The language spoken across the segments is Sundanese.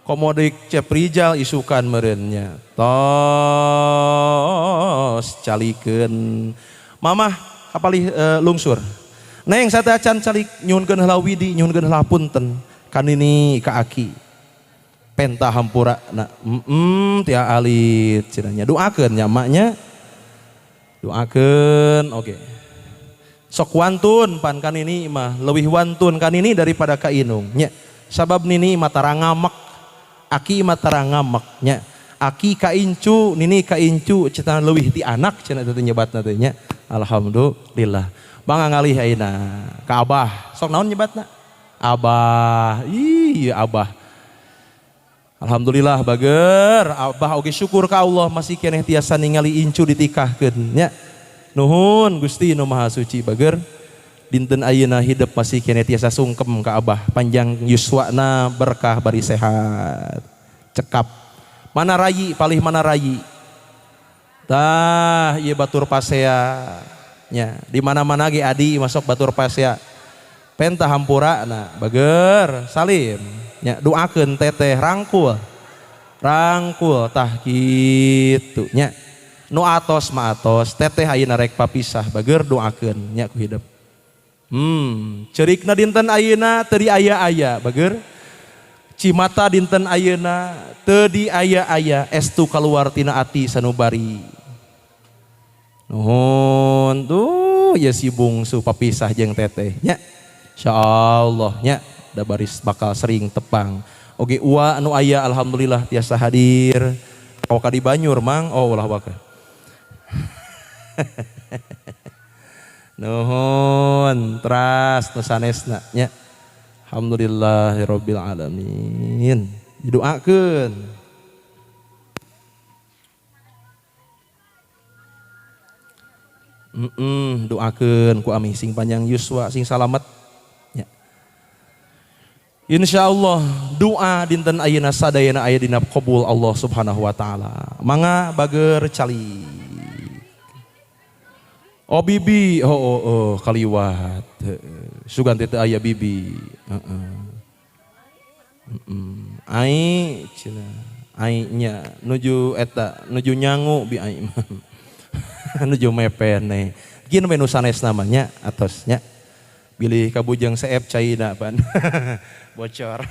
Komodik Cep Rijal isukan meureunnya. Tos calikeun. Mamah kapalih lungsur. Neng sateuacan calik nyuhunkeun heula widi, nyuhunkeun heula punten. Ka nini ka aki. Penta hampura na tia alit cenah nya. Doakeun nya maknya. Doakeun oge. Sok wantun pan ka nini mah, leuwih wantun ka nini daripada ka inung nya. Sabab nini mah tara ngamek. Aki mah tara ngamek nya. Aki ka incu, nini ka incu cenah leuwih ti anak cenah teh nyebatna teh nya. Alhamdulillah. Bang ngalih ayeuna ka abah. Sok naon nyebatna? Abah. Ih, abah. Alhamdulillah bager, abah oge syukur ka Allah masih keneh tiasa ningali incu ditikahkeun nya. Nuhun Gusti nu Maha Suci bager. Dinten ayeuna hidep masih keneh tiasa sungkem ka abah, panjang yuswana berkah bari sehat. Cekap. Mana rayi palih mana rayi. Tah ieu batur pasea nya. Di mana-mana ge adi masuk batur pasea. Penta hampura na bager salim nya, doakeun teteh rangkul. Rangkul tah kitu nya. Nu atos mah atos, teteh ayeuna rek papisah bager doakeun nya ku hidep. Cerikna dinten ayeuna teu diaya-aya bager. Cimata dinten ayeuna teu diaya-aya estu kaluar tina ati sanubari. Nuhun tuh ya si bungsu papisah jeung teteh nya. Insyaallah nya da baris bakal sering tepang. Oge ua anu aya alhamdulillah tiasa hadir. Ka di Banyur mang, oh ulah waka. Nuhun teras nu sanesna nya. Alhamdulillahirabbil alamin. Didoakeun. Doakeun ku ami sing panjang yuswa sing salamet nya. Insyaallah doa dinten ayeuna sadayana aya dina qabul Allah Subhanahu wa taala. Mangga bager calik. Oh bibi, oh kaliwat. Sugan teh aya bibi. Heeh. Ai cenah, ai nya nuju eta, nuju nyangu bi ai mah. Nuju mepene. Gin we nu sanes namanya atos nya. Bilih kabujeng seep caina pan. Bocor.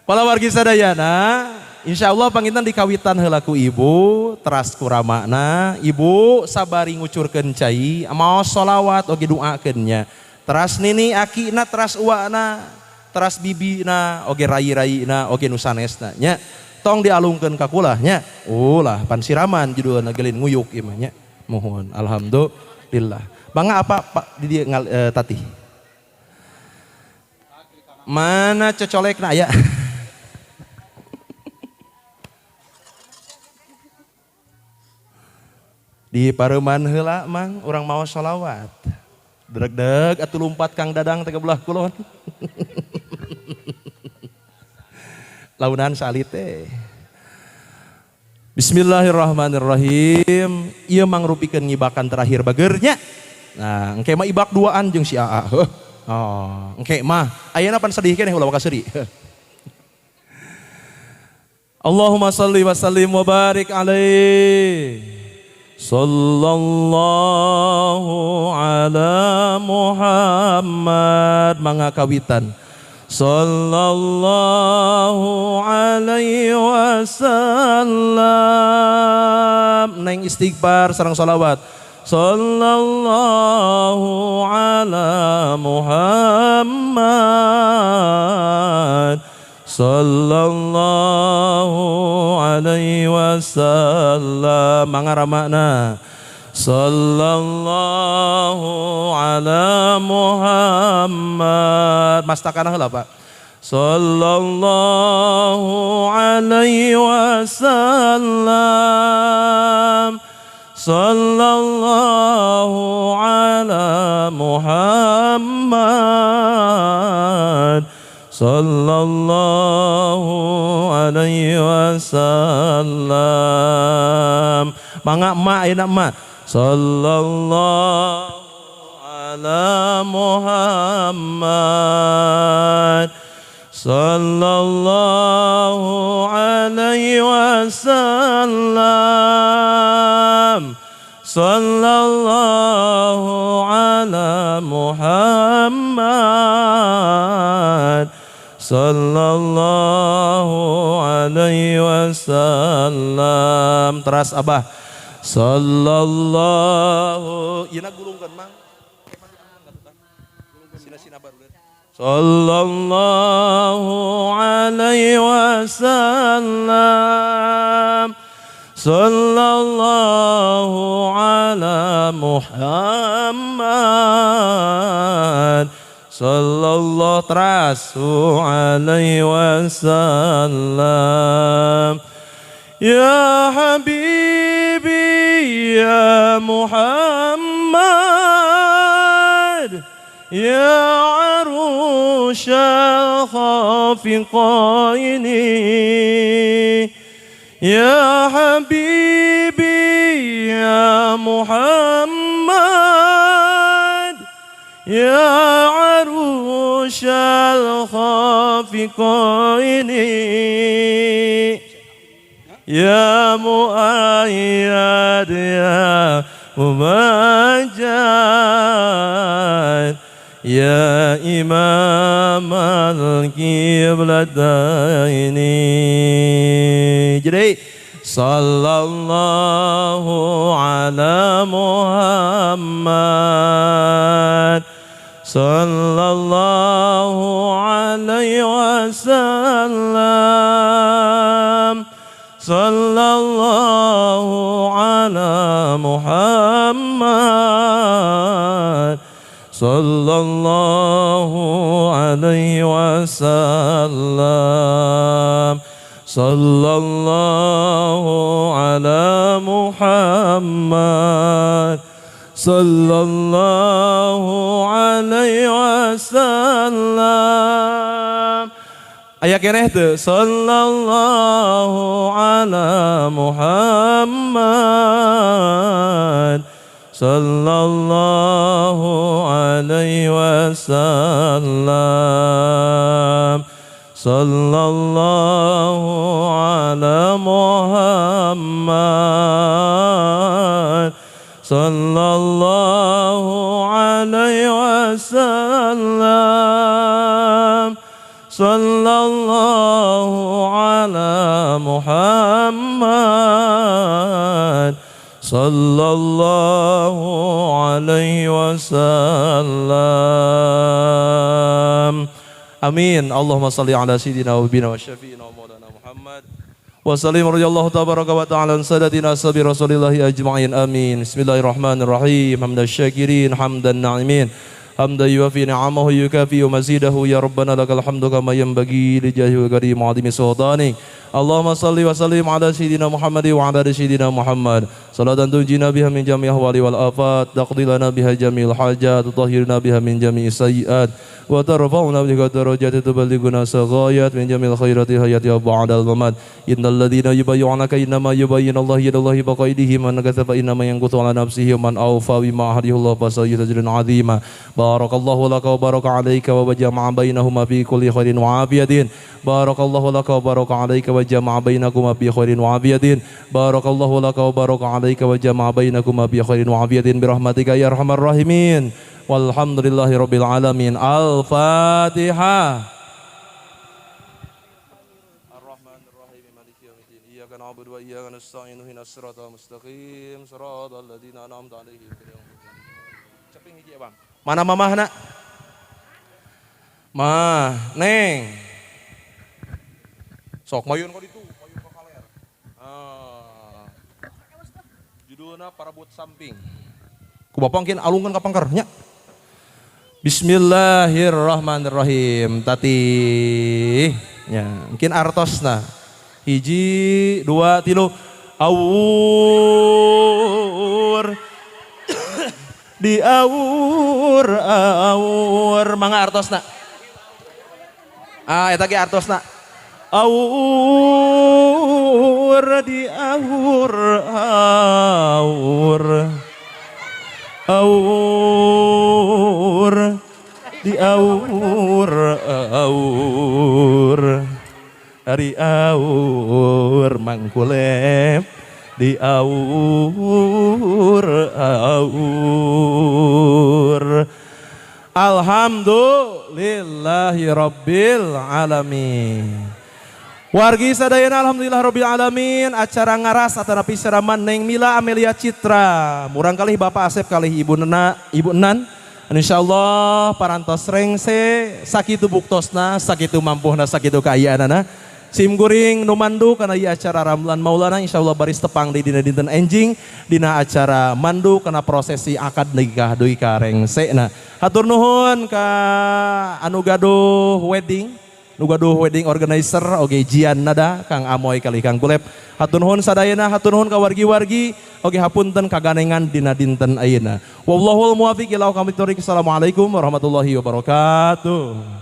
Para wargi sadayana, insyaallah panginten dikawitan heula ku ibu, teras ku ramakna, ibu sabari ngucurkeun cai, maos sholawat oge doakeun nya. Teras nini akina, teras uwana, teras bibina, oge rai-raina, oge nu sanesna nya. Tong dialungkeun ka kula nya. Ulah pan siraman judulna gelin nguyuk ieu mah nya. Mohon alhamdulillah. Bangga apa Pak di dieu tati? Mana cocolekna aya? Di pareuman heula mang urang maos sholawat. Deg-deg atuh lumpat Kang Dadang teh ka belah kulon. Launan saalit teh. Bismillahirrahmanirrahim. Ieu mangrupikeun ngibakan terakhir bagernya. Nah, engke mah ibak duaan jeung si AA. Heuh. Oh, engke mah ayeuna pan sedih keneh ulah waka seuri. Allahumma shalli wa sallim wa barik alaihi. Sallallahu ala Muhammad mangga kawitan. Sallallahu alaihi wasallam. Neng istighfar sareng sholawat. Sallallahu ala Muhammad. Sallallahu alaihi wasallam. Mangga ramakna. Sallallahu ala Muhammad. Mastakana heula Pak. Sallallahu alaihi wasallam. Sallallahu ala Muhammad. Sallallahu alaihi wasallam. Mangga emak ayeuna emak. Sallallahu ala Muhammad. Sallallahu alaihi wasallam. Sallallahu ala Muhammad. Sallallahu alaihi wasallam. Teras abah. Sallallahu ieu gulungkeun mang. Sina-sina baru. Sallallahu alaihi wasallam. Sallallahu ala Muhammad. Sallallahu terasu alaihi wasallam. Ya Habibi ya Muhammad, ya arushal khafiqaini. Ya Habibi ya Muhammad, ya arushal khafiqaini. Ya Muayyad ya Mumajjad, ya Imam al-Qiblataini. Jadi sallallahu ala Muhammad. Sallallahu alaihi wasallam. Sallallahu ala Muhammad. Sallallahu alaihi wasallam. Sallallahu ala Muhammad. Sallallahu alaihi wasallam. Aya keneh teu sallallahu ala Muhammad. Sallallahu alaihi wasallam. Sallallahu ala Muhammad. Sallallahu alaihi wasallam. Sallallahu ala Muhammad. Sallallahu alaihi wasallam. Amin. Allahumma salli ala sayyidina wa nabiyina wa syafi'ina wa maulana Muhammad. Wa sallim radhiyallahu tabaraka wa ta'ala an sadatina sabi rasulillahi ajma'in. Amin. Bismillahirrahmanirrahim. Hamdan syakirin, hamdan na'imin. Hamdan yuwafi ni'amahu yukafi mazidahu. Ya Rabbana lakal hamdu kama yanbaghi li jahil karim azimi sultanik. Allahumma salli wa sallim ala sayyidina Muhammad wa ala ali sayyidina Muhammad. Salatan tunjina biha min jami'i ahwali wal afat, taqdi lana biha jami'il hajat, tutahhirna biha min jami'i sayyiat, wa tarfa'una biha darajat, tuballighuna saghayat min jami'il khairati hayati wa ba'dal mamat. Innal ladzina yubayyi'unaka innama yubayyi'unallaha yadullahi fawqa aydihim, man nakatha fa innama yanquthu ala nafsihi, man awfa bima ahadihi Allah fasayujzi ajran 'azima. Barakallahu laka wa baraka 'alaika wa jama'a bainahuma fi kulli khairin wa afiyatin. Barakallahu laka wa baraka 'alaika wa jama'a bainakuma bi khairin wa afiyatin. Barakallahu laka wa baraka 'alaika wa jama'a bainakuma bi khairin wa afiyatin bi rahmatika ya arhamar rahimin. Walhamdulillahi rabbil alamin. Al-Fatihah. Ar-Rahmanir-Rahim, Maliki yaumiddin. Iyyaka na'budu wa iyyaka nasta'in. Ihdinas siratal mustaqim, siratal ladzina an'amta 'alaihim ghairil maghdubi 'alaihim. Ceping hiji ya, Bang. Mana mamahna? Mah, Neng. Sok mayun kok ditu, mayun ka kaler. Ah. Judulna Parabot Samping. Ku bapak mungkin alungkeun ka pangker nya. Bismillahirrahmanirrahim. Tati nya, mungkin artosna. Hiji, dua, tilu. Awur. Di awur awur mangga artosna. Ah, eta ge artosna. Awur di awur awur. Awur di Diaur aur ari aur mangkulep diaur aur. Alhamdulillahi rabbil alamin. Wargi sadayana alhamdulillah rabbil alamin, acara ngaras atanapi siraman Neng Mila Amelia Citra murang kalih Bapak Asep kalih Ibu Nena, Ibu Nan. Insyaallah parantos rengse sakitu buktosna, sakitu mampuhna, sakitu kaayaanana. Sim kuring nu mandu kana ieu acara Ramlan Maulana, insyaallah baris tepang di dina dinten enjing dina acara mandu kana prosesi akad nikah dugi ka rengsena. Hatur nuhun ka anu gaduh wedding, nu gaduh wedding organizer oge Jian Nada, Kang Amoy kali Kang Kulep. Hatur nuhun sadayana, hatur nuhun ka wargi-wargi oge hapunten kaganengan dina dinten ayeuna. Wallahul muwaffiq ila aqwamit thoriq. Assalamualaikum warahmatullahi wabarakatuh.